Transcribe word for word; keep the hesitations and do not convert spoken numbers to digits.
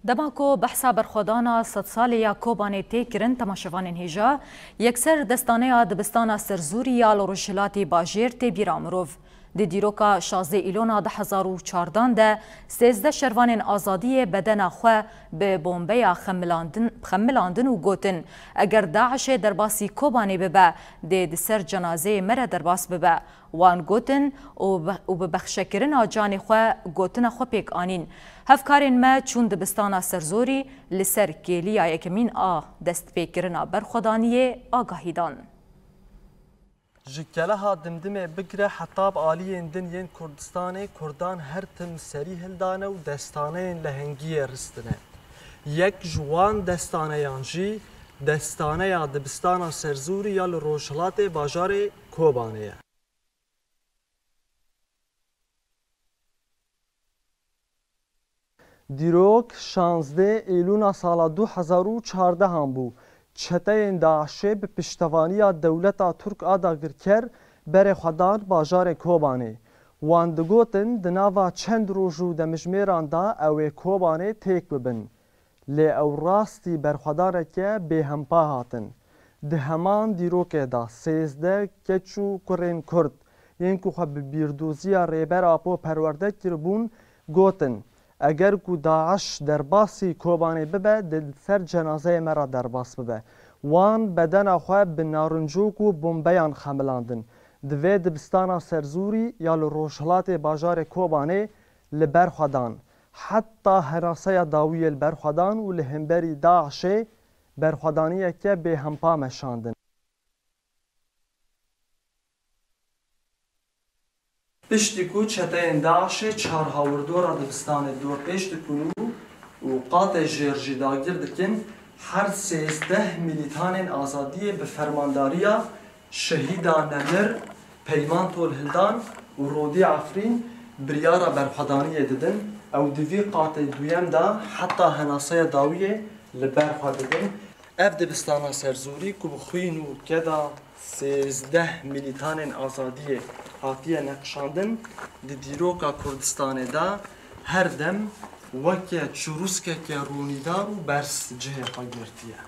Dema ku behsa berxwedana sedsalê ya Kobanê tê kirin, temaşevanên hêja, yekser destaneya dibistana Serzûrî ya li rojhilatê bajêr tê bîra mirov. Di dîroka şazdeh Îlona du hezar û çardan de sêzdeh şervanên azadiyê bedena xwe bi bombeya xemilandin, xemilandin û gotin, Eger DAIŞê derbasî Kobanê bibe, dê di ser cenazeyê me re derbas bibe. Wan gotin û bi, û bi bexşekirina canê xwe gotina xwe pêk anîn. Hevkarên me çûn dibistana Serzorî, li ser kêliya yekemîn a destpêkirina berxwedaniyê agahî dan. Ji keleha Dimdimê bigire heta bi aliyên din yên Kurdistanê, Kurdan her tim serî hildane û destaneyên lehengiyê ristine. Yek ji wan destaneyan jî destaneya dibistana Serzorî ya li rojhilatê bajarê Kobanê ye. Dîrok şazdeh Îlûna sala du hezar û çardehan bû. Çeteyên DAIŞê bi piştevaniya dewleta Tirk a dagirker berê xwe dan bajarê Kobanê. Wan digotin, di nava çend roj û demjimêran de ew ê Kobanê têk bibin. Lê ew rastî berxwedaneke bêhempa hatin. Di heman dîrokê de sêzdeh keç û kurên Kurd, yên ku xwe bi bîrdoziya Rêber Apo perwerde kiribûn, gotin, Eger ku DAIŞ derbasî Kobanê bibe, di ser cenazeyê me re derbas bibe. Wan bedena xwe bi narincok û bombeyan xemilandin. Di vê dibistana Serzûrî ya li rojhilatê bajarê Kobanê li ber xwe dan. Heta henaseya dawiyê li ber xwe dan û li hemberî DAIŞê berxwedaniyeke bêhempa meşandin. Piştî ku çeteyên DAIŞê çar hawirdora dibistanê dorpêç dikin û, û qatê jêr jî dagir dikin, her sêzdeh milîtanên azadiyê bi fermandariya şehîda nemir Peyman Tolhildan û Rodî Efrîn biryara berxwedaniyê didin. Ew di vî qatê duyem de heta henaseya dawiyê li ber xwe didin. Ev dibistana Serzorî ku bi xwîn û keda sêzdeh milîtanên azadiyê hatiye neqşandin, di dîroka Kurdistanê de her dem weke çirûskeke rûnîdar û berz cihê xwe girtiye.